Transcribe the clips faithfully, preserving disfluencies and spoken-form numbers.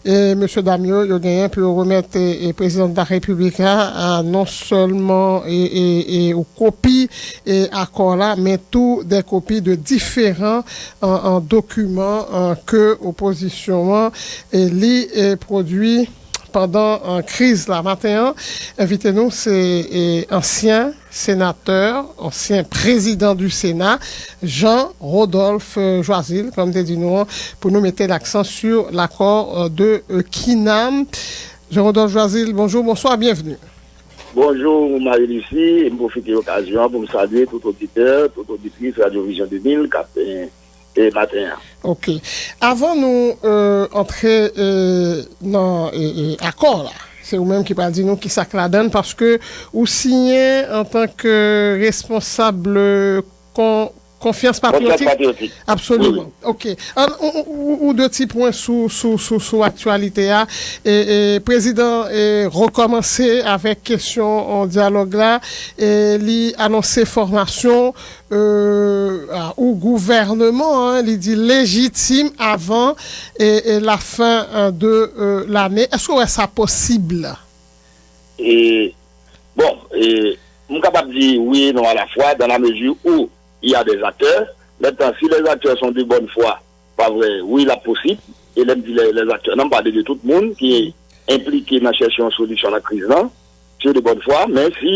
E mesye dam yo, yo genyen pou yo remèt e, e prezidan de la Repiblik la, a, non sèlman e, e, e, ou kopi e, akò la, men tou de kopi de diferan an, an dokiman an, ke opozisyon an e, li e, pwodui pandan an, kriz la. Maten an, envite nou se e, ansyen senatè, ansyen prezidan du Sénat, Jean Rodolphe Joisil, kòm te di nou an, pou nou mete laksan sur l'accord de e, Kinam. Jean Rodolphe Joisil, bonjou, bonswa, byenvni. Bonjou Marie Lucie, e m pwofite okazyon an pou m salye tout oditè, tout oditris Radyo Vizyon de mil k ap e, e, maten an. Ok. Avan nou e, antre e, nan e, e, akò la, se ou menm ki pral di nou ki sa k ladan l, paske ou siyen antanke responsab kon, Konfyans Konfyans Patriyotik. Patriyotik. Absoliman. Ok. An, ou, ou, ou, ou de ti pwen sou, sou, sou, sou aktyalite a. E, e, prezidan e, rekòmanse avèk kesyon an dyalòg la. E, li anonse fòmasyon e, a, ou gouvènman an, li di lejitim avan e, e, lafen e, de e, lane. Èske w wè sa posib? E, bon, e, m kapab di wi e non alafwa, dans la mesure où il y a des acteurs. Maintenant, si les acteurs sont de bonne foi, pa vre, wi, l ap posib. E lè m di les, les acteurs, non, m pale de tout moun ki enplike nan chèche yon solisyon nan kriz lan, se de bonne foi, men si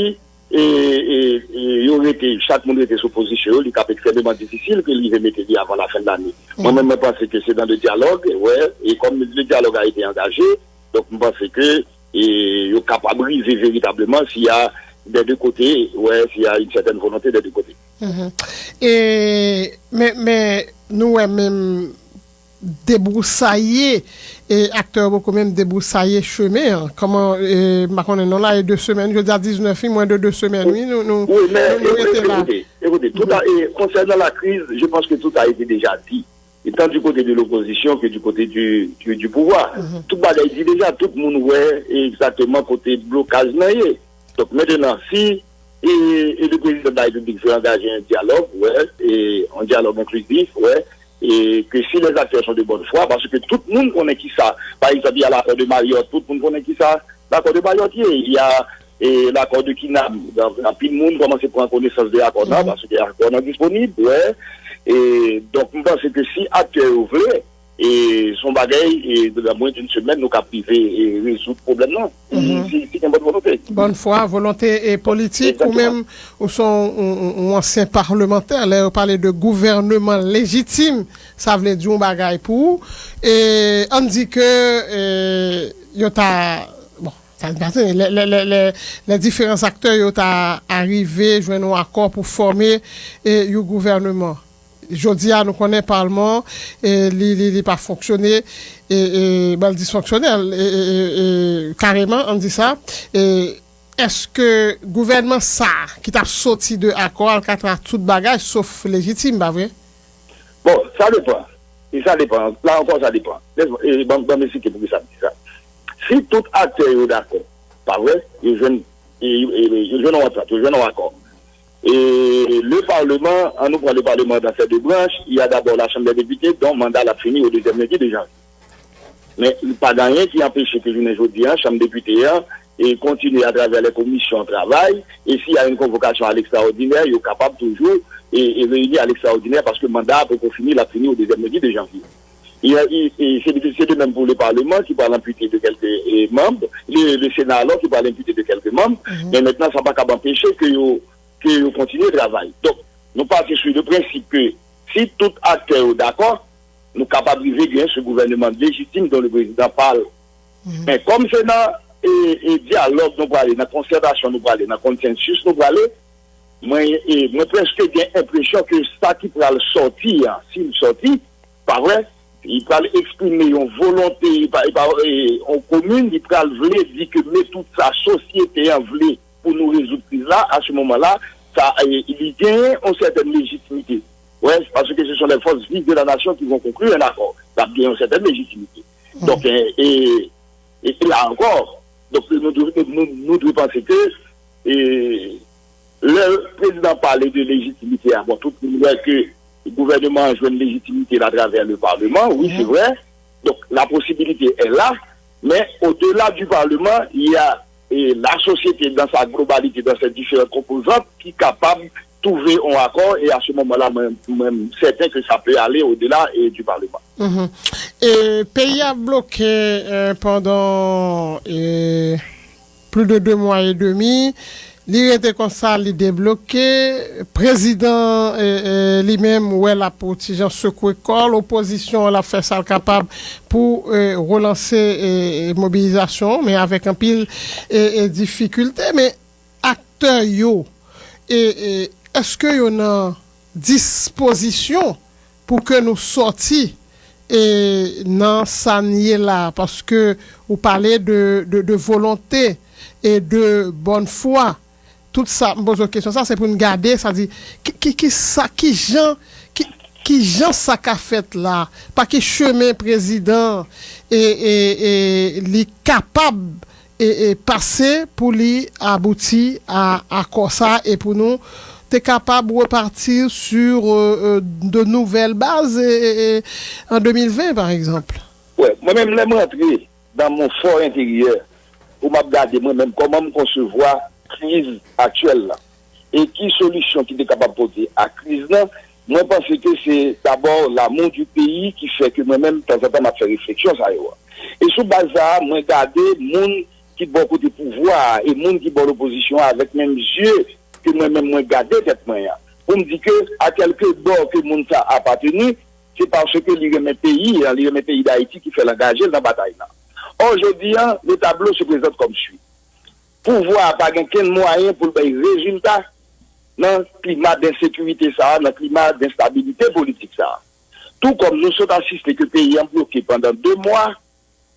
e, e, e, yo rete, chak moun rete sou pozisyon yo, li k ap ekstrèmeman difisil ke l rive mete li avan lafen de lane. Mwen menm, mwen panse ke se dans le dialogue, wè, e kòm le dialogue a été engagé, donk m panse ke e, yo kapab rive veritableman s'il y a des deux côtés, ouais, s'il y a une certaine volonté des deux côtés. Mhm. E, men, men nou wè menm debwousaye e aktè yo poko menm debwousaye chemen an. Kòman, e, m pa konnen non la, e de semèn, jodi a diznèf, wi, mwen de de semèn, wi, nou, nou, Oui, men nou, nou rete la. Écoutez, écoutez, tout à, et concernant la crise, je pense que tout a été déjà dit. Etan du kote de lopozisyon ke du kote du, du, du pouvwa. Tout bagay di deja, tout moun wè egzakteman kote blokaj lan ye. Donk mentenan, si e, e le président de la République veut engager un dialogue, wè, e un dialogue inclusif, wè, e ke si les acteurs sont de bonne foi, paske tout moun konnen kisa, pa egzanp, il y a l'accord de Mayotte, tout moun konnen kisa l'accord de Mayotte ye, il y a e l'accord de Kinam, anpil moun kòmanse pran konesans de akò nan, paske akò nan disponib, wè, e donk m panse ke si aktè yo vle, e se yon bagay, e dans moins d'une semaine nou kab rive e rezoud pwoblèm nan, si, si gen bòn volonte. Bòn fwa, volonte e politik, ou menm, ou se yon, yon, yon ansyen palmantè, lè yo pale de gouvèneman lejitim, sa vle di yon bagay pou ou. E ann di ke e, yo ta, bon, sa n pase, lè, lè, lè, lè, lè diferan aktè yo ta arive jwenn yon akò pou fòme e, yon gouvèneman. Jodi a, nou konnen palman e, li, li, li pa fonksyone, e, e, bon, l disfonksyonèl, e, e, e, e, kareman, ann di sa. E, èske gouvènman sa a, ki t ap soti de akò Alcatraz, tout bagay sof lejitim, pa vre? Bon, sa depan. E sa depan. La ankò, sa depan. Lès, e, ban, ban m esplike poukisa m di sa. Si tout aktè yo dakò, pa vre, yo jwenn, e, e, yo jwenn yon antant, yo jwenn yon akò. E le Parlement, an nou pran le Parlement dans ses deux branches, il y a d'abord la Chambre des députés, dont mandat l ap fini au deuxième lundi de janvier. Men pa gen anyen ki anpeche ke jounen jodi a, Chanm Depite a e kontinye atravè lè komisyon travay, e si y a une convocation à l'extraordinaire, yo kapab toujou e, e reyini a l'extraordinaire, paske manda a poko fini, l ap fini au deuxième lundi de janvier. E, e, e se, se de menm pou le Parlement ki pral anpite de kèlke e, manm, le, le Sénat alors ki pral anpite de kèlke manm, men mentnan sa pa kab anpeche ke yo, ke yo kontinye travay. Donk, nou pati sou le prensip ke si tout aktè yo dakò, nou kapab rive gen se gouvèneman lejitim dont le président parle. Men kòm se nan e, e dyalòg nou prale, nan konsètasyon nou prale, nan konsensis nou prale, mwen, e, mwen prèske gen enpresyon ke sa ki pral sòti a, si l sòti, pa vre, li pral eksprime yon volonte, pa, pa, e, yon komin, li pral vle di ke men tout sa sosyete an vle pou nou rezoud kriz la, a se moman la, sa, e, li genyen yon sètèn lejitimite. Wè, paske se sont les forces vives de la nation qui vont conclure un accord. L ap gen yon sètèn lejitimite. Donk, e, e, e la ankò, donk nou, nou, nou, nou dwe panse ke e, lè prezidan pale de lejitimite a, bon, tout moun wè ke gouvèneman an jwenn lejitimite l atravè le Parlement, wi, se vre, Donc, la possibilité est là, mais au-delà du Parlement, il y a et la société dans sa globalité, dans ses différentes composantes, qui est capable de trouver un accord, et à ce moment-là, moi, moi, certain que ça peut aller au-delà et du Parlement. Mhm. E peyi a bloke eh, pandan eh, plis de de mwa e demi. Li rete konsa, li debloke. Prezidan eh, eh, li menm wè l ap pou ti jan sekwe kò l. Opozisyon an l ap fè sa l kapab pou eh, relanse eh, mobilizasyon, men avèk anpil eh, eh, difikilte. Men aktè yo, eh, eh, èske yo nan dispozisyon pou ke nou sòti e nan sa n ye la, paske ou pale de, de, de volonte e de bòn fwa. Tout sa, m poze w kesyon sa, se pou n gade, sa di, ki, ki, ki sa, ki jan, ki, ki jan sa ka fèt la, pa ki chemen prezidan e, e, e li kapab e, e pase pou li abouti a akò sa e pou nou te kapab repati sur euh, euh, de nouvèl baz e, e, e, an de mil ven pa egzanp. Wè, mwen menm lè m rantre dans mon for enteryè pou m ap gade mwen menm kòman m konsevwa kriz aktyèl la e ki solisyon ki te kapab pote a kriz lan, mwen panse ke se dabò l'amour du pays ki fè ke mwen menm tanzantan m ap fè refleksyon sa yo a. E sou baz sa a, mwen gade moun ki bò kote pouvwa a e moun ki bò lopozisyon an avèk menm zye ke mwen menm mwen gade tèt mwen an. Pou m di ke a kèlke bò ke moun sa apateni, se paske li renmen peyi an, li renmen peyi Dayiti ki fè l angaje l nan batay lan. Or, jodi an, le tablo se prezante kòm swi. Pouvwa a pa gen kenn mwayen pou l bay rezilta nan klima densekirite sa a, nan klima denstabilite politik sa a. Tou kòm nou sot asiste ke peyi an bloke pandan de mwa,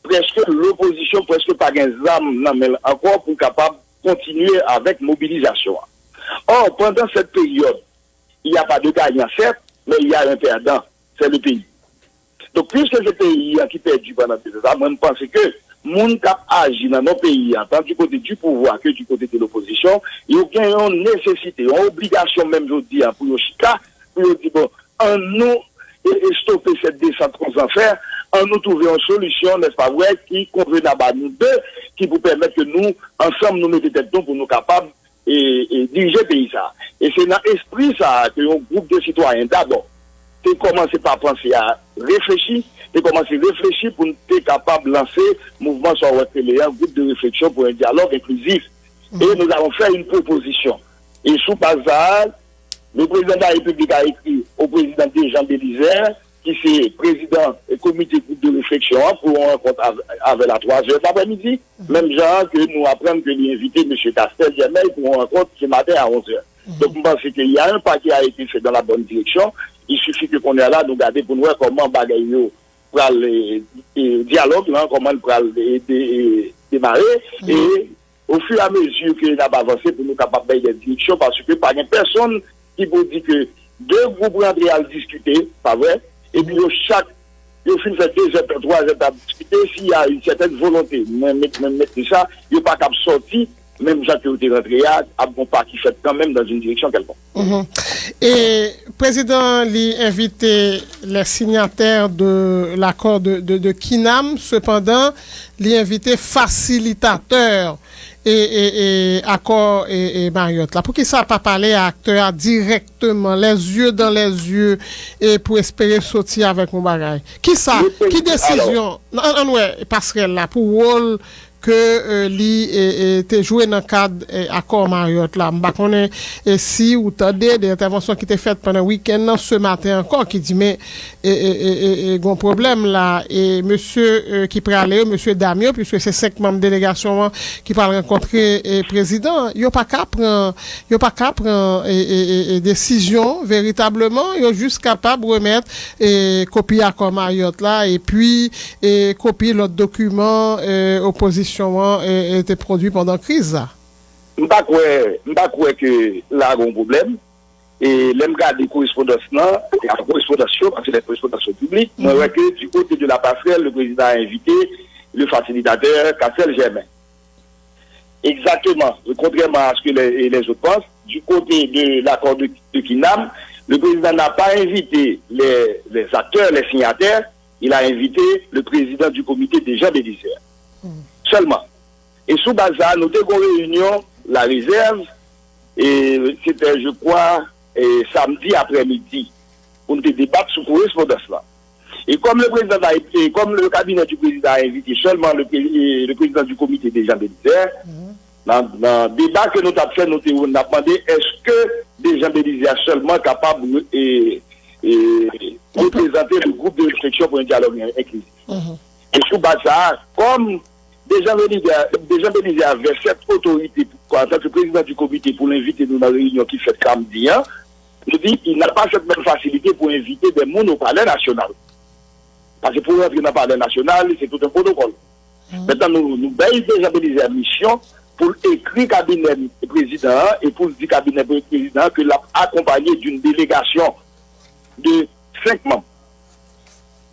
prèske lopozisyon prèske pa gen zam nan men l ankò pou l kapab kontinye avèk mobilizasyon an. Or, pandan sèt peryòd, il y a pas de gagnant, certes, mais il y a un perdant, c'est le pays. Donk, piske se peyi an ki pèdi pandan de zan, mwen, m panse ke moun k ap aji nan non peyi an, tan di kote di pouvwa ke di kote de lopozisyon, yo gen yon nesesite, yon obligasyon menm jodi an pou yo chita, pou yo di, bon, ann nou e, e stope cette descente aux enfers, ann nou twouve yon solisyon, n'est-ce pas vrai, ki konvenab a nou de, ki pou pèmèt ke nou, ansanm, nou mete tèt nou pou nou kapab e, e dirije peyi sa a. E se nan espri sa a ke yon gwoup de sitwayen dabò te kòmanse pa panse a reflechi, te kòmanse reflechi pou n te kapab lanse mouvman sa w wè k rele an Groupe de réflexion pour un dialogue inclusif. Et nous avons fait une proposition. Et sous base sa a, le président de la République a écrit au président Dejean Belizaire, ki se prezidan komite gwoup de refleksyon an pou yon rankont avè l a twa zè daprèmidi, menm jan an ke nou aprann ke li envite mesye Castel Germain pou yon rankont se maten a onz è. Donk m panse ke y a un pas qui a été fait dans la bonne direction. Il suffit que kounye a la nou gade pou n wè kòman bagay yo pral, dyalòg lan, kòman l pral demare. E ofiramezu ke n ap avanse pou nou kapab bay de direksyon, paske pa gen pèsonn ki pou di ke de gwoup rantre al diskite, pa vre, epi yo chak, yo fin fè de zè tan, twa zè tan ap diskite, si y a une certaine volonté, mwen met, mwen met sa, yo pa kab sòti menm jan ke yo te rantre a, ap gon pa ki fèt kanmenm dans une direction quelconque. Mhm. E prezidan li envite les signataires de l'accord de, de, de Kinam, sepandan, li envite fasilitatè e, e, e akò e, e Marriott la. Poukisa pa pale a aktè a dirèkteman, les yeux dans les yeux, e pou espere soti avèk yon bagay? Kisa, ki desizyon, ann wè pasrèl la, pou wòl ke li te jwe nan kad akò Marriott la. M pa konnen si ou tande de entèvansyon ki te fèt pandan wikenn nan, se maten ankò, ki di men gon pwoblèm la. E mesye ki prale yo, mesye dam yo, piske se senk manm delegasyon an ki pral rankontre prezidan an, yo pa ka pran, yo pa ka pran desizyon veritableman, yo jis kapab remèt kopi akò Marriott la, epi e kopi lòt dokiman e, opozisyon an e, e te pwodui pandan kriz la. M pa kwè, m pa kwè ke la gon pwoblèm. E lè m gade korespondans lan, e a korespondans yo, paske lè korespondans yo piblik, mwen wè ke du côté de la passerelle, le président a invité le facilitateur Castel Germain. Exactement. Contrairement à ce que les, les autres pensent, du côté de l'accord de, de Kinam, le président n'a pas invité les, les acteurs, les signataires, Il a invité le président du comité, Dejean Belizaire. Sèlman. E sou baz sa a, nou te gen yon reyinyon larezèv, e se te, je crois, e samdi aprèmidi, pou n te debat sou korespondans lan. E kòm le président a, e kòm le cabinet du président a invité seulement le, pré- e le président du comité, Dejean Belizaire, nan, nan deba ke nou t ap fè, nou te n ap mande èske Dejean Belizaire sèlman kapab e, e, reprezante le groupe de réflexion pour un dialogue inclusif. E sou baz sa a, kòm Dejean Belizaire, Dejean Belizaire avè sèt otorite antanke président du comité pou l envite nou nan reyinyon ki fèt samdi an, nou di il n'a pas cette même facilité pour inviter des moun au palais national. Paske pou rantre nan palè nasyonal, se tout un protocole. Mentnan, nou, nou bay Dejean Belizaire misyon pou l ekri kabinè prezidan an e pou l di kabinè pre- prezidan an ke l ap akonpaye d'une délégation de senk manm.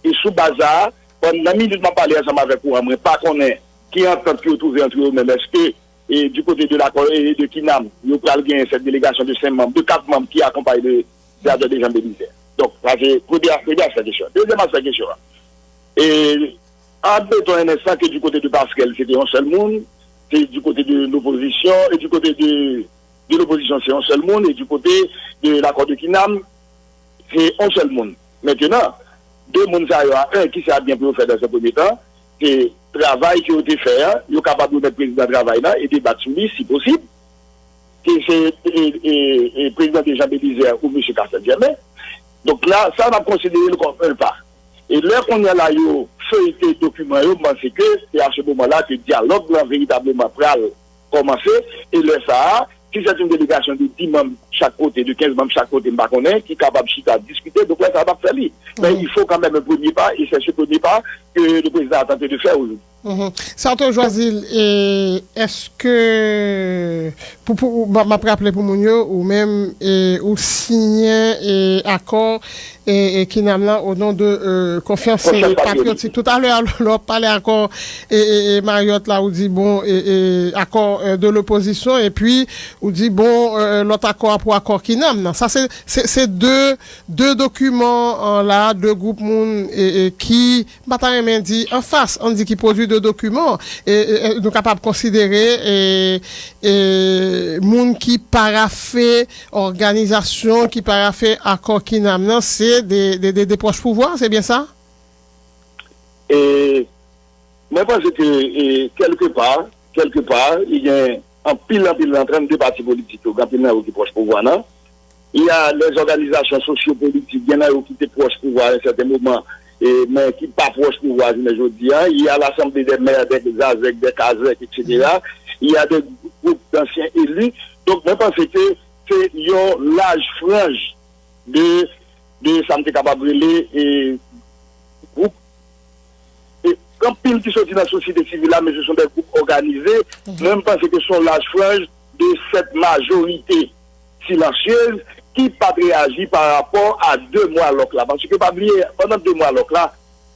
E sou baz sa a, pandan minit m ap pale ansanm avèk ou an, mwen pa konnen ki antant ke yo twouve antre yo menm. Èske e du côté de l'accord e de kinam, yo pral gen cette délégation de cinq membres, de quatre membres qui accompagnent le sénateur Dejean Belizaire. Donk, sa se premye, premye aspè kesyon. Dezyèm aspè kesyon an. E admettons un instant que du côté de Pascal, se te yon sèl moun, se du côté de l'opposition, e du côté de, de l'opposition, se yon sèl moun, e du côté de l'accord de kinam, se yon sèl moun. Mentnan, de moun sa yo a, en, kisa y ap gen pou yo fè dans un premier temps, se travay ke yo te fè a, yo kapab remèt prezidan travay la e debat sou li, si posib, ke se e, e, e, prezidan Dejean Belizaire ou mesye Castel Germain. Donk la, sa n ap konsidere l kòm un pa. E lè kounye a la yo feyte dokiman yo, m panse ke se a se moman la ke dyalòg lan veritableman pral kòmanse, e lè sa a, si c'est une délégation de dix membres chaque côté, de quinze membres chaque côté, m pa konnen, ki kapab chita diskite, donk lè sa a n ap fè li. Men il faut quand même un premier pas, et c'est ce premier pas que le président a tenté de faire aujourd'hui. Sa w te chwazi l, e èske, pou, pou, m ap raple pou moun yo, ou menm, e ou siyen e akò e, e kinam lan o non de e, konfyans e patyotik. Toutalè a, lè w ap pale akò e, e, e Marriott la, ou di bon, e, e akò e, de lopozisyon, epi ou di bon, e, lòt akò a pou akò kinam nan. Sa se, se, se de, de dokiman an la, de gwoup moun e, e ki, m pa ta renmen di anfas, ann di ki pwodui de dokiman, e, e, e nou kapab konsidere e, e moun ki parafe òganizasyon ki parafe akò kinam nan se de, de, de, de pwòch pouvwa, se byen sa? E mwen panse ke e, kèlkepa, kèlkepa, i gen anpil, anpil nan trannde pati politik yo, gen anpil nan yo ki pwòch pouvwa nan. Il y a les organisations sociopolitiques, gen nan yo ki te pwòch pouvwa a un certain moment, e, men ki pa pwòch pouvwa jounen jodi a. Il y a l'Assemblée des maires, des Zazèk, des Kazèk, et cetera. Il y a des groupes d'anciens élus. Donk, mwen panse ke se yon laj franj de, de sa m te kapab rele e, gwoup e, anpil ki soti nan sosyete sivil la, men se son de gwoup òganize. Mwen, m panse ke se yon laj franj de cette majorité silencieuse ki pa t reyaji pa rapò a de mwa lòk la. Paske pa bliye, pandan de mwa lòk la,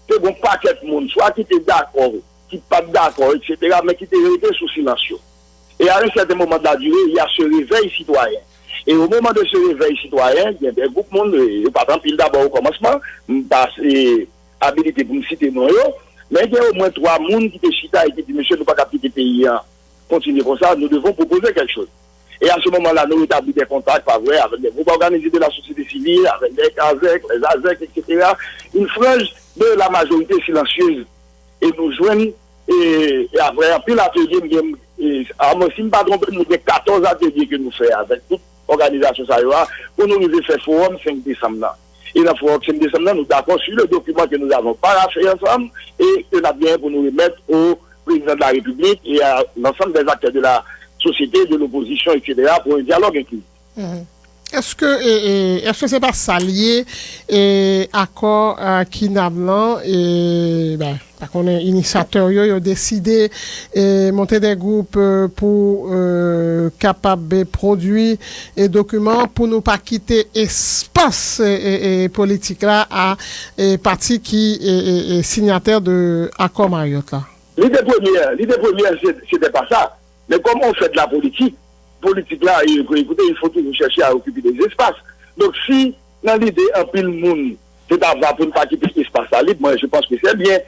te gen yon pakèt moun, swa ki te dakò, ki pa t dakò, et cetera, men ki te rete sou silans yo. Et à un certain moment de la durée, il y a ce réveil citoyen. Et au moment de ce réveil citoyen, gen de gwoup moun, e, yo pa t anpil dabò o kòmansman, m pa e, abilite pou m site non yo, men gen omwen twa moun ki te chita e ki di, mesye, nou pa kab kite peyi a kontinye konsa, nous devons proposer quelque chose. Et à ce moment-là, nous rétablir des contacts, pas vrai, avec des groupes organisés de la société civile, avec des Kazèk, les Azèk, et cetera. Une frange de la majorité silencieuse. E nou jwenn, e, e apre anpil atelye, m gen, e, a mwen, si m pa twonpe m, nou gen katòz atelye ke nou fè avèk tout òganizasyon sa yo a, pou nou rive fè fowòm senk desanm nan. E nan fowòm senk desanm nan, nou dakò sur le document que nous avons parafé ensemble et que n ap genyen pou nou remèt au président de la République et à l'ensemble des acteurs de la société, de l'opposition, et cetera, pour un dialogue inclusif. Èske e, e, èske se pa sa l ye e, akò a kinam lan e, ben, pa konnen inisyatè yo, yo deside e, monte de gwoup e, pou e, kapab e, pwodui e, dokiman pou nou pa kite espas e, e, e, politik la a e, pati ki e, e, e, sinyatè de akò Marriott la? Lide premyè, lide premyè, se, se te pa sa. Men kòm on fè de la politik, politik la, e, ekoute, il faut toujours chercher à occuper des espaces. Donk, si nan lide anpil moun Se ta va pou n pa kite espas la lib, mwen, je pense que c'est bien.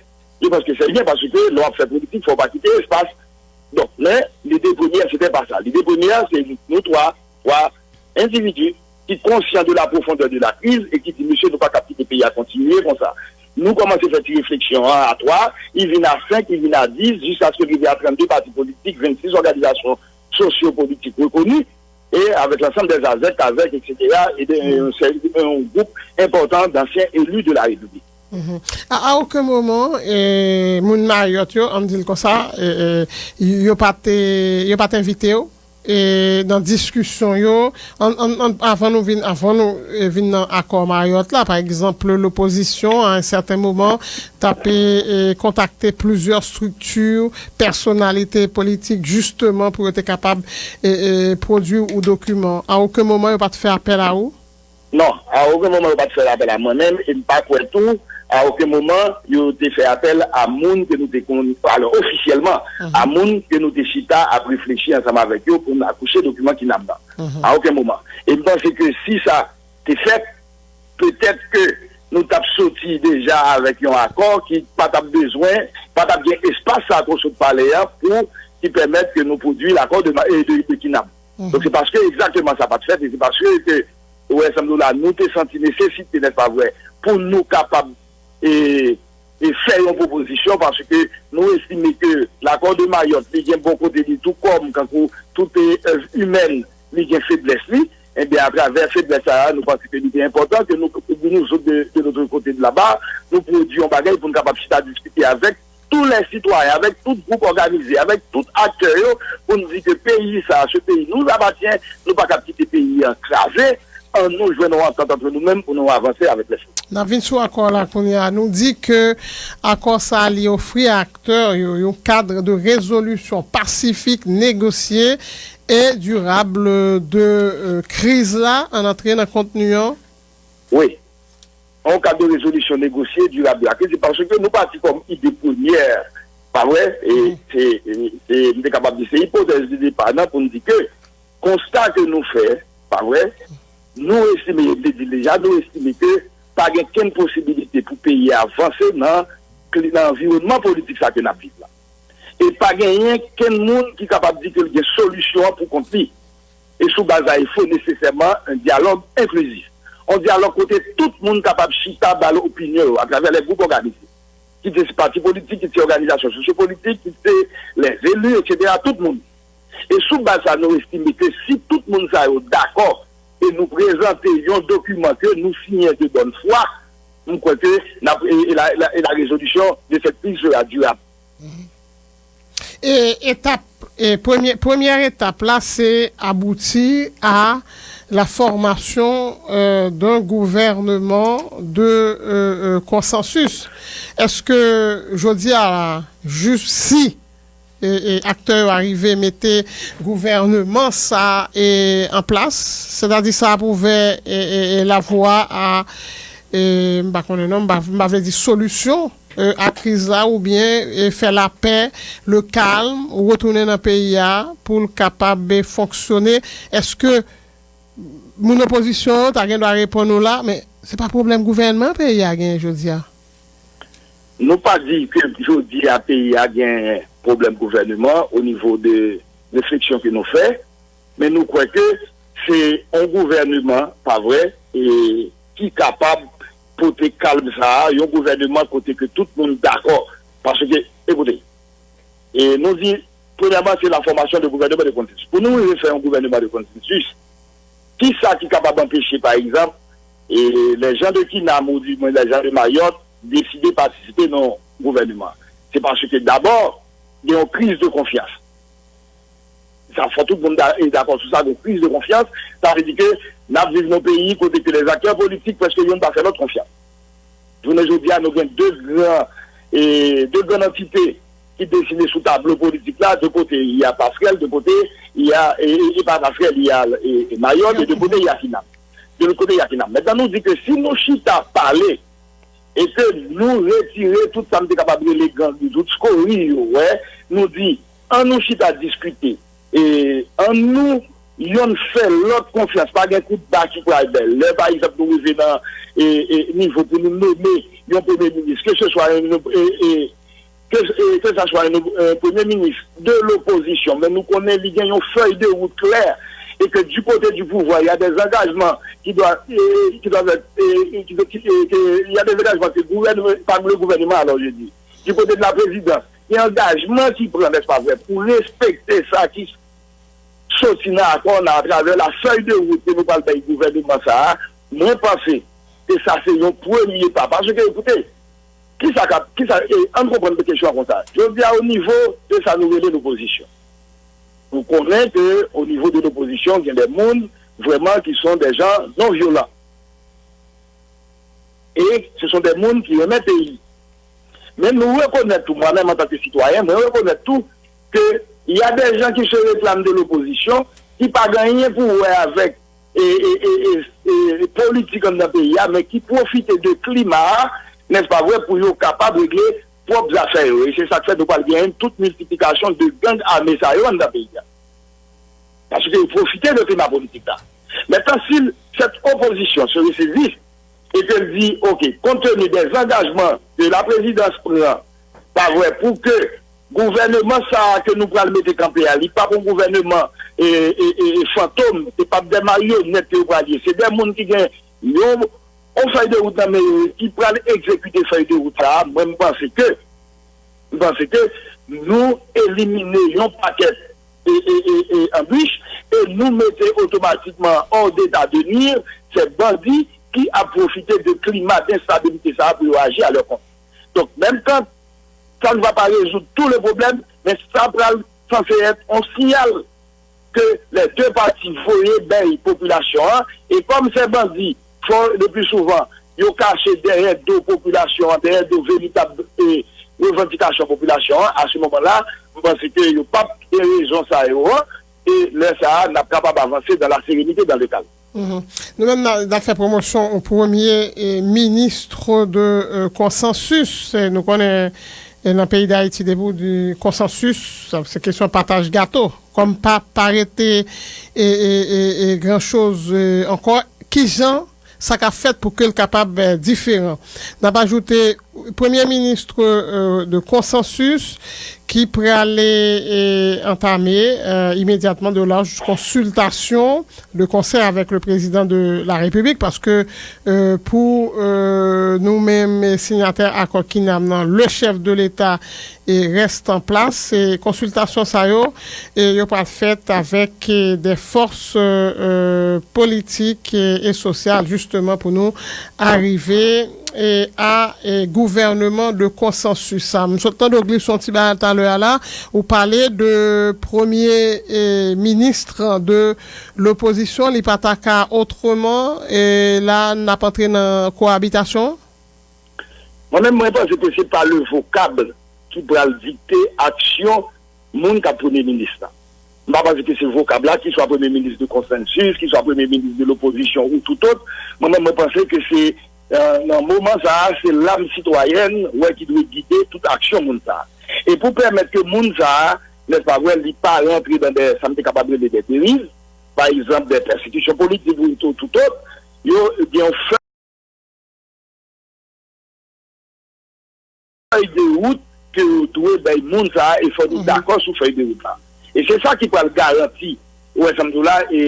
Je pense que c'est bien, paske lè w ap fè politik, fò w pa kite espas. Donk, men, lide premyè, se te pa sa. Lide premyè, se nou twa, twa endividi ki konsyan de la profondeur de la crise e ki di, mesye, nou pa kab kite peyi a kontinye konsa. Nou kòmanse fè ti refleksyon an a twa, li vin a senk, li vin a dis, jiskaske l rive a trannde pati politik, vennsis òganizasyon sosyo-politik rekoni, e avèk lansanm dè zazèk, kazèk, etsetera, e de, yon sè-, yon gwoup enpòtan d'anciens élus de la République. Mhm. A, a okenn moman, e, moun Mayòt yo, ann di l konsa, e, e, yo pa te, yo pa t envite w, e, nan diskisyon yo, an, an, an, avan nou vin, avan nou, e, vin nan akò Mayòt la, pa egzanp, lopozisyon, a yon sèten moman, t ap, e, e, kontakte plizyè strikti, pèsonalite politik, jisteman, pou yo te kapab, e, e, pwodui ou dokiman. A okenn moman, yo pa t fè apèl a ou? Non, a okenn moman yo pa t fè apèl a mwen menm, e m pa kwè tou, a okenn moman, yo te fè apèl a moun ke nou te konn, alò, ofisyèlman, a moun ke nou te chita ap reflechi ansanm avèk yo pou n akouche dokiman KINAB nan. A okenn moman. E m panse ke si sa te fèt, petèt ke nou t ap soti deja avèk yon akò ki pa t ap bezwen, pa t ap gen espas sa ke w sot pale a pou ki pèmèt ke nou pwodui lakò de, ma- e de, de KINAB. Donk, se paske egzakteman sa pa t fèt, e se paske ke, ou wè, sanm nou la, nou te santi nesesite, nèspa vre, pou nou kapab e, e fè yon pwopozisyon, paske nou estime ke lakò de Mayòt, li gen bon kote li tou kòm, kankou tout e, èv imèn, li gen feblès li. Ebyen, atravè feblès sa a, nou panse ke li te enpòtan ke nou, nou sot de, de lòt kote de laba, nou pwodui yon bagay pou n kapab chita diskite avèk tou lè sitwayen, avèk tout gwoup òganize, avèk tout aktè yo, pou n di ke peyi sa a, ce pays nous appartient, nou pa kab kite peyi an kraze, ann nou jwenn yon antant antre nou menm pou nou avanse avèk lè sòti. N ap vin sou akò la kounye a. Nou di ke akò sa a li ofri a aktè yo yon kad de rezolisyon pasifik, negosye e dirab de, euh, kriz la, ann antre nan kontni an. Wi. Yon kad de rezolisyon negosye, dirab de la kriz, se paske nou pati kòm ide premyè, pa vre? E se, e, e, m te kapab di se ipotèz de depa nan pou n di ke konsta ke nou fè, pa vre? Nou estime, e m te di l deja, nou estime ke pa gen kenn posibilite pou peyi a vanse nan, kli- nan anviwònman politik sa ke n ap viv la. E pa genyen kenn moun ki kapab di ke l gen solisyon an pou kont li. E sou baz sa, il faut nécessairement un dialogue inclusif. Yon dyalòg kote tout moun kapab chita ba l opinyon yo atravè lè gwoup òganize. Kit se pati politik, kit se òganizasyon sosyopolitik, kit se lè eli, etsetera, tout moun. E sou baz sa, nou estime ke si tout moun sa yo dakò e nou prezante yon dokiman ke nou siyen de bòn fwa, m kwè ke n ap, e, e la, e la, e la rezolisyon de cette crise sera durable. E etap, e premye, premyè etap la, se abouti a la formation, euh, d'un gouvernement de, euh, euh, consensus. Èske jodi a la, jis si e, e, aktè yo arive mete gouvènman sa e, an plas, sètadi sa ap ouvè e, e, e, lavwa a, e, m pa konnen non, m pa, m pa vle di solisyon, e, a kriz la oubyen, e, fè lapè, le calme, retounen nan peyi a pou l kapab, e, fonksyone. Èske moun opozisyon yo ta gen dwa reponn ou la, men se pa pwoblèm gouvènman peyi a genyen jodi a. Nou pa di ke jodi a peyi a gen pwoblèm gouvènman o nivo de refleksyon ke nou fè, men nou kwè ke se yon gouvènman, pa vre, e ki kapab pote kalm sa a, yon gouvènman kote ke tout moun dakò. Paske, ekoute, e nou di, premyèman, se la formation de gouvernement de consensus. Pou nou rive fè yon gouvènman de konsansis, kisa ki kapab anpeche, pa egzanp, e lè jan de Kinam ou di mwen lè jan de Mayòt deside patisipe nan gouvènman? Se paske dabò, gen yon kriz de konfyans. Sa fò tout moun da- e dakò sou sa, gen yon kriz de konfyans. Sa vle di ke n ap viv nan yon peyi kote ke lèzaktè politik prèske youn pa fè lòt konfyans. Jounen jodi a, nou gen de gran, e, de gran antite ki desine sou tablo politik la, de kote y a Pasrèl, de kote y a, e, e, e pa Pasrèl, y a, e, e Mayòt, e de kote y a Kinam. De lòt kote y a Kinam. Mentnan nou di ke si nou chita pale e ke nou retire tout sa m te kapab rele gang, tout skori yo, wè, nou di, an nou chita diskite, e an nou yonn fè lòt konfyans, pa gen kout ba ki pral bèl. Lè, pa egzanp, nou rive nan e, e, nivo pou nou nome yon premye minis, ke se swa yon, e, e, ke, e, ke sa swa yon, e, premye minis de lopozisyon, men nou konnen li gen yon fèy de wout klè, e ke du kote du pouvwa, il y a des engagements qui doivent, e, qui doivent être, e, qui, qui, e, que, il y a des engagements que gouvènman, pa le gouvènman, alò, je dis, du kote de la prezidans, gen angajman ki pran, n'est-ce pas vrai, pou respekte sa ki soti nan akò nan atravè la fèy de wout ke nou pral bay gouvènman sa a, mwen panse ke sa se yon premye pa. Paske, ekoute, kisa k ap, kisa, e, ann konprann kesyon an konsa. Jodi a, o nivo de sa nou rele lopozisyon, nou konnen ke o nivo de lopozisyon, gen de moun vrèman ki son de jan non vyolan. E se son de moun ki renmen peyi. Men nou rekonèt tou, mwen menm antanke sitwayen, mwen rekonèt tou ke y a de jan ki se reklame de lopozisyon ki pa gen anyen pou wè avèk e, e, e, e, e, politik anndan peyi a, men ki pwofite de klima a, n'est-ce pas vrai, pou yo kapab regle pwòp zafè yo. E se sa k fè nou pral genyen tout miltiplikasyon de gang ame sa yo anndan peyi a. Paske yo pwofite de klima politik la. Maintenant, si cette opposition se ressaisit et qu'elle dit, OK, compte tenu des engagements que la présidence prend, pa vre, pou ke gouvènman sa a ke nou pral mete kanpe a, li pa pou gouvènman e, e, e, e fantom, se pa de maryonèt ke yo pral ye, se de moun ki gen yon, yon fèy de wout nan men yo, ki pral egzekite fèy de wout sa a, mwen, m panse ke, m panse ke nou elimine yon pakèt e, e, e, e, anbich, e nou mete otomatikman hors d'état de nuire ces bandits ki ap pwofite de klima de enstabilite sa a pou yo aji a lè kont. Donk, menm kan ça ne va pas résoudre tout le problème, men sa pral sanse èt yon siyal ke lè de pati voye bay popilasyon an, e kòm se bandi, fò, le pli souvan, yo kache dèyè do popilasyon an, dèyè do veritab e, revandikasyon popilasyon an, a se moman la, m panse ke yo p ap gen rezon sa yo an, e lè sa a, n ap kapab avanse dans la sérénité, dans le calme. Mhm. Nou menm, n a, n ap fè pwomosyon yon premye e, ministre de e, konsansis. E, nou konnen e, nan peyi Dayiti, depi w di konsansis, sa, se kesyon pataj gato. Kòm pa, pa rete e, e, e, e gran choz e, ankò, kijan sa ka fèt pou ke l kapab e, diferan? N ap ajoute premye minis e, de konsansis ki prale e, antame e, imedyatman de laj konsiltasyon de konsè avèk le président de la République, paske e, pou e, nou menm e, sinyatè akò kinam nan, le chèf de leta e, reste en place. E, konsiltasyon sa yo, e, yo pral fèt avèk e, de fòs e, e, politik e, e sosyal, jisteman, pou nou arive e, a e, gouvènman de konsansis sa. M sot tande w glise yon ti bagay talè a la, ou pale de premye e, minis de lopozisyon, li pa ta ka otreman, e la n ap antre nan koabitasyon? Mwen menm, mwen panse ke se pa le vocable ki pral dikte aksyon moun k ap premye minis la. M pa panse ke se vocable la, ki swa premye minis de konsansis, ki swa premye minis de lopozisyon ou tout ot. Mwen menm, mwen panse ke se, e, nan moman sa a, se lam sitwayèn, wè, ki dwe gide tout aksyon moun sa a. E pou pèmèt ke moun sa a, n'est-ce pas vrai, li pa rantre dan de, sa m te kapab rele de deriv, pa egzanp, de pèsekisyon politik ou tout, tout ot, yo gen yon fèy de wout ke yo dwe bay moun sa a, e fò nou dakò sou fèy de wout la. E se sa ki pral garanti, ou wè sa m di w la, e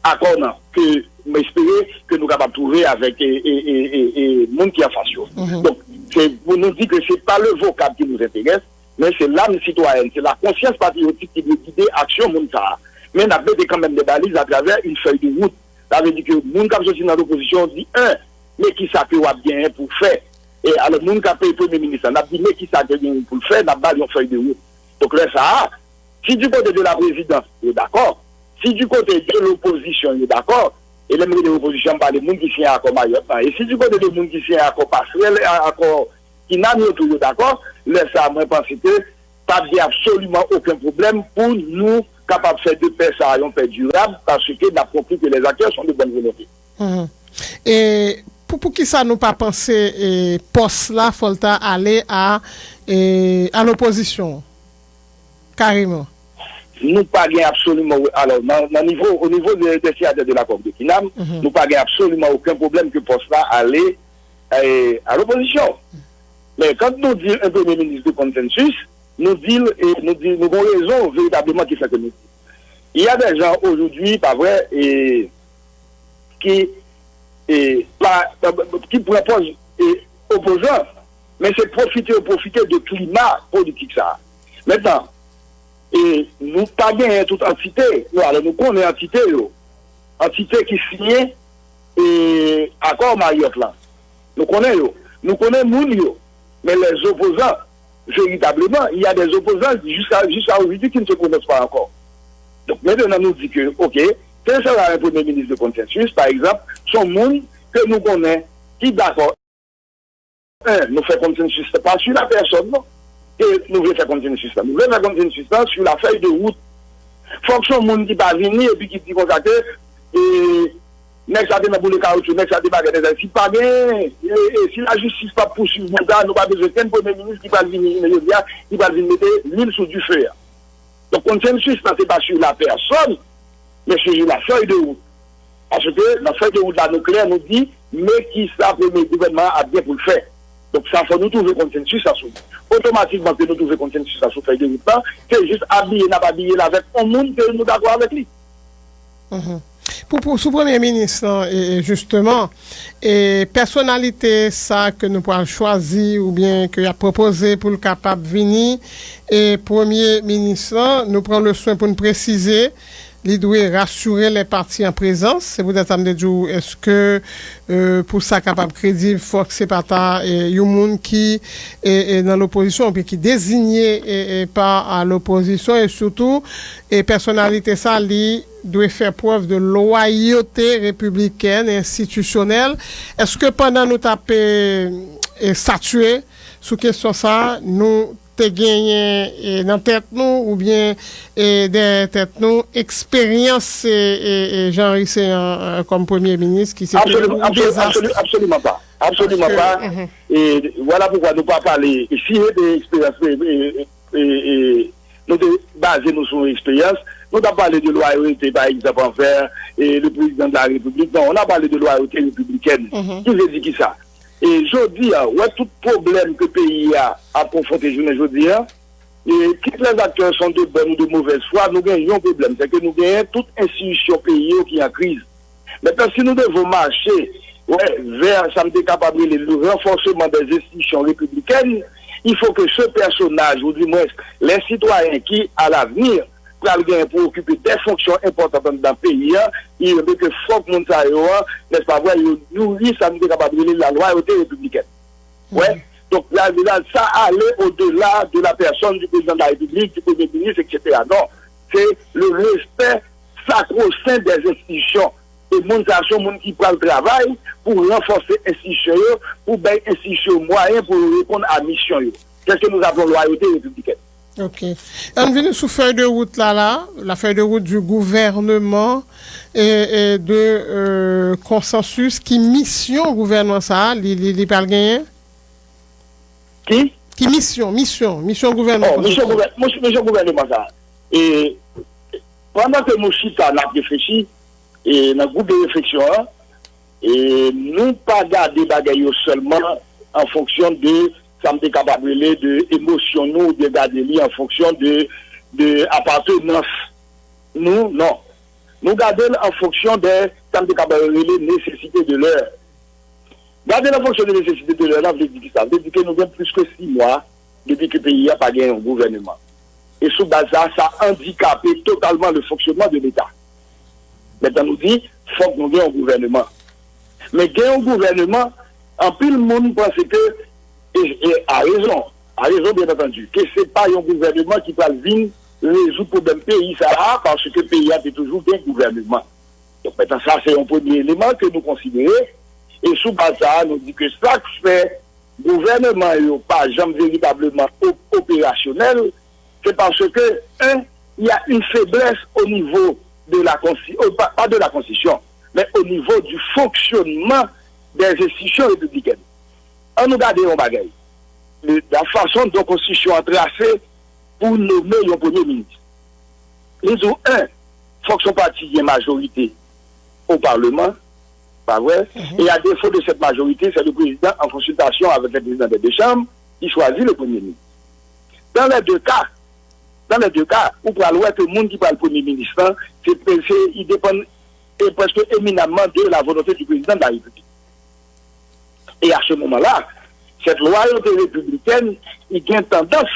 akò nan, ke m espere ke nou kapab twouve avèk e, e, e, e, e moun ki anfas yo. Donk, se pou nou di ke se pa le vocable qui nous intéresse, men se lam sitwayèn, se la konsyans patriyotik ki dwe gide aksyon moun sa a. Men n ap mete kanmenm de baliz atravè yon fèy de wout. Sa vle di ke moun k ap soti nan lopozisyon di, en, men kisa ke w ap genyen pou w fè? E alò, moun k ap premye minis la, n ap di, men kisa ke genyen pou l fè, n ap ba l yon fèy de wout. Donk, lè sa a, si du côté de la présidence, yo dakò, si du côté de l'opposition, yo dakò, e lè m rele opozisyon, m pale moun ki siyen akò Mayòt la, e si du côté de moun ki siyen akò pasrèl, a-, akò kinam yo tou, yo dakò, lè sa a, mwen panse ke pa gen absoliman okenn pwoblèm pou nou kapab fè de pè sa a yon pè dirab, paske n ap konkli ke les acteurs sont de bonne volonté. Mhm. E pou, pou ki sa nou pa panse e, pòs la, fò l ta ale a, e, a lopozisyon, kareman? nou pa gen absoliman, alò, nan, nan nivo, o nivo de, de siyatè de l'accord de Kinam, nou pa gen absoliman okenn pwoblèm ke pòs la ale, eh, a lopozisyon. Men, kan nou di un premier ministre de consensus, nou di, eh, nou di, nou gon rezon veritableman ki fè ke nou di. Il y a des gens aujourd'hui, pa vre, eh, ki, eh, pa, ki pran pòz, eh, opozan, men se pwofite yo pwofite de klima politik sa. Mentnan, e nou pa genyen tout antite yo, alò nou konnen antite yo, antite ki siyen, e, akò Marriott lan. Nou konnen yo, nou konnen moun yo, men les opposants, véritablement, il y a des opposants jusqu'à jusqu'à aujourd'hui qui ne se prononcent pas encore. Donk, mentnan nou di ke, oke, quel sera un premier ministre de consensus, pa egzanp, se yon moun ke nou konnen ki dakò. En, nou fè konsensis pa sou la pèsòn, non. E nou vle fè konsensis la. Nou vle fè konsensis la sou la fèy de wout. Fòk se yon moun ki pa vini epi ki di konsa ke, e, nèg sa te nan boule kawoutchou, nèg sa te bagay, nèg sa, si pa gen, e, e, si lajistis pa pouswiv moun sa, nou pa bezwen kenn premye minis ki pral vini jounen jodi a, ki pral vin mete lwil sou dife a. Donk, konsensis la, se pa sou la pèsòn, men sou la fèy de wout. Paske nan fèy de wout la, nou klè, nou di, men kisa premye gouvènman an ap gen pou l fè. Donk, sa fò nou twouve konsensis la sou li. Otomatikman ke nou twouve konsensis la sou fèy de wout la, se jis abiye n ap abiye l avèk yon moun ke nou dakò avèk li. Pou, pou, sou premye minis lan, e, e, jisteman, e pèsonalite sa ke nou pral chwazi oubyen ke y ap pwopoze pou l kapab vini e premye minis lan, nou pran le swen pou n presize, li dwe rasire les parties en présence. Se poutèt sa m te di w, èske, e, pou sa kapab kredib, fòk se pa ta, e, yon moun ki, e, e, nan lopozisyon, oubyen ki dezinye, e, e, pa, a, lopozisyon, e sitou, e pèsonalite sa, li dwe fè prèv de lwayote repiblikèn e enstitisyonèl. Èske pandan nou t ap, e, e, statye sou kesyon sa, nou te genyen, e, nan tèt nou oubyen, e, dèyè tèt nou eksperyans, e, e, e, Jean Riceyan, e, kòm premye minis ki se te yon dezas? Absoliman pa. Absoliman pa. E, vwala poukwa nou pa pale, e, si se te eksperyans, e, e, e, e, nou te baze nou sou yon eksperyans, nou t ap pale de lwayote, pa egzanp, anvè, e, le président de la République. Non, on a parlé de loyauté républicaine. Ki vle di kisa? E jodi a, wè tout pwoblèm ke peyi a ap konfwonte jounen jodi a, e, kit les acteurs sont de bonne ou de mauvaise foi, nou gen yon pwoblèm, se ke nou genyen tout enstitisyon peyi yo ki an kriz. Mentnan, si nou devon mache, wè, vè sa m te kapab rele le renforcement des institutions républicaines, il faut que ce personnage, ou du moins les citoyens qui, à l'avenir, pral genyen pou okipe de fonksyon enpòtan anndan peyi a, il faut que fòk moun sa yo, nèspa vre, yo nouri sa nou te kapab rele la loyauté républicaine. Wè, donk, la, la, sa ale au-delà de la personne du président de la République, du premier ministre, et cetera. Non, se le respect sacro-saint des institutions. E moun sa, se yon moun ki pral travay pou ranfòse enstitisyon yo, pou bay enstitisyon yo mwayen pou yo reponn a misyon yo. C'est ce que nous appelons loyauté républicaine. Ok. Ann vini sou fèy de wout la, la, la fèy de wout du gouvernement e, e de, e, konsansis. Ki misyon gouvènman sa a, li, li, li pral genyen? Ki? Ki misyon, misyon, misyon gouvènman konsansis? Misyon gouvènman sa a. E, pandan ke nou chita, n ap reflechi, e, nan gwoup de refleksyon an, e, nou pa gade bagay yo sèlman an fonksyon de sa m te kapab rele de emosyon nou, oubyen gade li an fonksyon de, de apatenans nou, non. Nou gade l an fonksyon de sa m te kapab rele nesesite de lè. Gade l an fonksyon de nesesite de lè la vle di kisa? Vle di ke nou gen plis ke sis mwa depi ke peyi a pa gen yon gouvèneman. E sou baz sa, sa andikape totalman le fonctionnement de Leta. Mentnan nou di, fòk nou gen yon gouvèneman. Men gen yon gouvèneman, anpil moun panse ke, e, e a rezon, a rezon byen antandi, ke se pa yon gouvèneman ki pral vin rezoud pwoblèm peyi sa a, paske peyi a te toujou gen gouvèneman. Donk, mentnan, sa se yon premye eleman ke nou konsidere, e sou baz sa a, nou di ke sa k fè gouvèneman yo pa janm veritableman o-, operasyonèl, se paske, un, il y a une faiblesse au niveau de la consti-, euh, pas, pas de la constitution, mais au niveau du fonctionnement des institutions républicaines. Ann nou gade yon bagay. Le, la façon dont konstitisyon an trase pou nome yon premye minis. Li di w, en, fòk son pati gen majorite o Palman, pa vre? E à défaut de cette majorité, c'est le président en consultation avec les présidents des deux chambres qui choisit le premier ministre. Dans les deux cas, dans les deux cas, ou pral wè ke moun ki pral premye minis lan, se, se, il dépend e, presque éminemment de la volonté du président de la République. Et à ce moment-là, cette loyauté républicaine, il y a tendance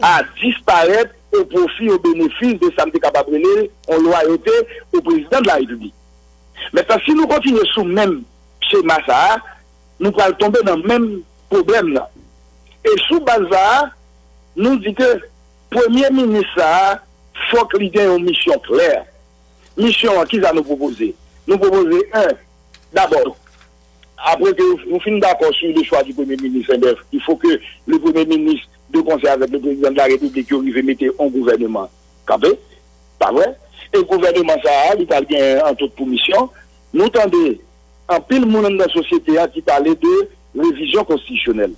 à disparaître au profit, au bénéfice de sa m te kapab rele yon loyauté au président de la République. Mentnan, si nou kontinye sou menm chema sa a, nou pral tonbe nan menm pwoblèm nan. E sou baz sa a, nou di ke premye minis sa a, fòk li gen yon misyon klè. Misyon an, kisa nou pwopoze? Nou pwopoze, en, dabò, apre ke nou fin dakò sur le choix du Premier ministre, enben, il faut que le Premier ministre, de concert avec le président de la République, yo rive mete yon gouvènman kanpe, pa vre? E gouvènman sa a, li pral gen, antwòt, pou misyon. Nou tande anpil moun anndan sosyete a ki pale de revizyon konstitisyonèl.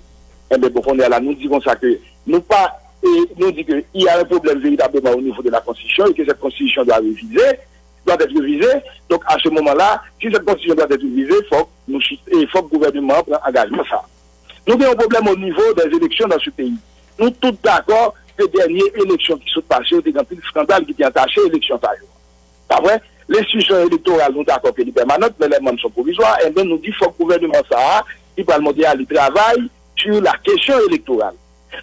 Enben, bon, kounye a la, nou di konsa ke nou pa, e nou di ke il y a un problème véritablement au niveau de la Constitution et que cette Constitution doit réviser, doit être révisée. Donc, à ce moment-là, si cette Constitution doit être révisée, fòk nou chit-, e fòk gouvènman an pran angajman sa a. Nou gen yon pwoblèm o nivo dè eleksyon nan se peyi. Nou tout dakò ke dènye eleksyon ki sot pase yo te gen anpil eskandal ki te antache eleksyon sa yo. Pa vre? Lenstitisyon elektoral, nou dakò ke li pèmanan, men lè manm son pwovizwa, enben, nou di fòk gouvènman sa a, ki pral monte a, li travay sur la question électorale.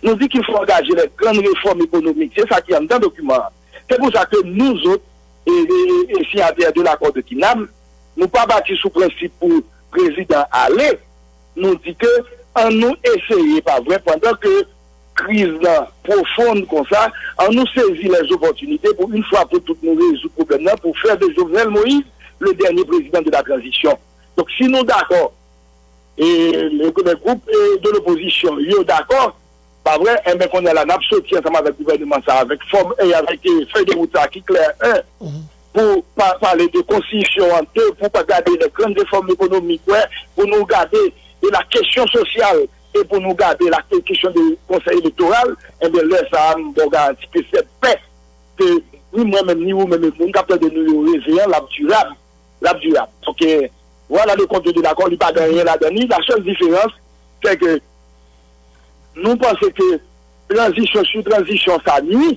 Nou di ki fò angaje les grandes réformes économiques. Se sa ki anndan dokiman an. Se pou sa ke nou zòt, e, e, e, e siyatè de l'accord de Kinam, nou pa bati sou prensip pou prezidan ale, nou di ke annou eseye, pa vre, pandan ke kriz lan pwofon konsa, annou sezi les opportunités pour une fois pour toutes nou rezoud pwoblèm nan, pour faire de Jovenel Moïse le dernier président de la transition. Donk, si nou dakò, e le, le groupe, e, de l'opposition, yo dakò, pa vre, enben, kounye a la, n ap soti ansanm avèk gouvènman sa, avèk fòm, e avèk, e, fèy de wout sa ki klè, en, pou pa, pale de konstitisyon an, de, pou pa gade les grandes réformes économiques, wè, pou nou gade de la kesyon sosyal, e pou nou gade la kesyon de konsèy elektoral, enben, lè sa a, m ba w garanti ke sèten ke ni mwen menm, ni ou menm, e moun k ap tande nou yo reve an, l ap dirab. L ap dirab. Donk, e, voilà le compte de l'accord, li pa gen anyen ladan li. La sèl diferans, se ke nou panse ke tranzisyon sou tranzisyon sa nwi,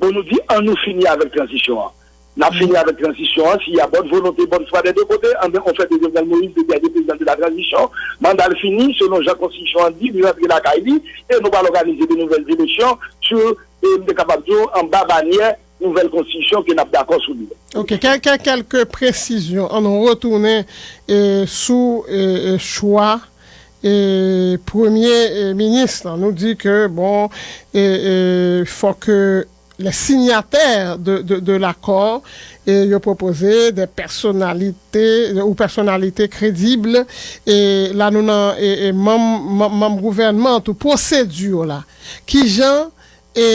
bon, nou di, annou fini avèk tranzisyon an. N ap fini avèk tranzisyon an, s'il y a bonne volonté, bonne foi des deux côtés, enben, on fait de Jovenel Moïse le dernier président de la transition. Manda l fini, selon jan konstitisyon an di, li rantre lakay li, e nou pral òganize de nouvelles élections sur, e m te kapab di w, anba banyè nouvèl konstitisyon ke n ap dakò sou li. Ok, kèlke, kèlke presizyon. Ann retounen, e, sou, e, e, chwa, e, premye, e, minis lan. Nou di ke, bon, e, e, fò ke les signataires de, de, de l'accord, e, yo pwopoze de pèsonalite, ou pèsonalite kredib, e, la nou nan, e, e, manm, manm, manm gouvènman, tou pwosedi la. Kijan, e,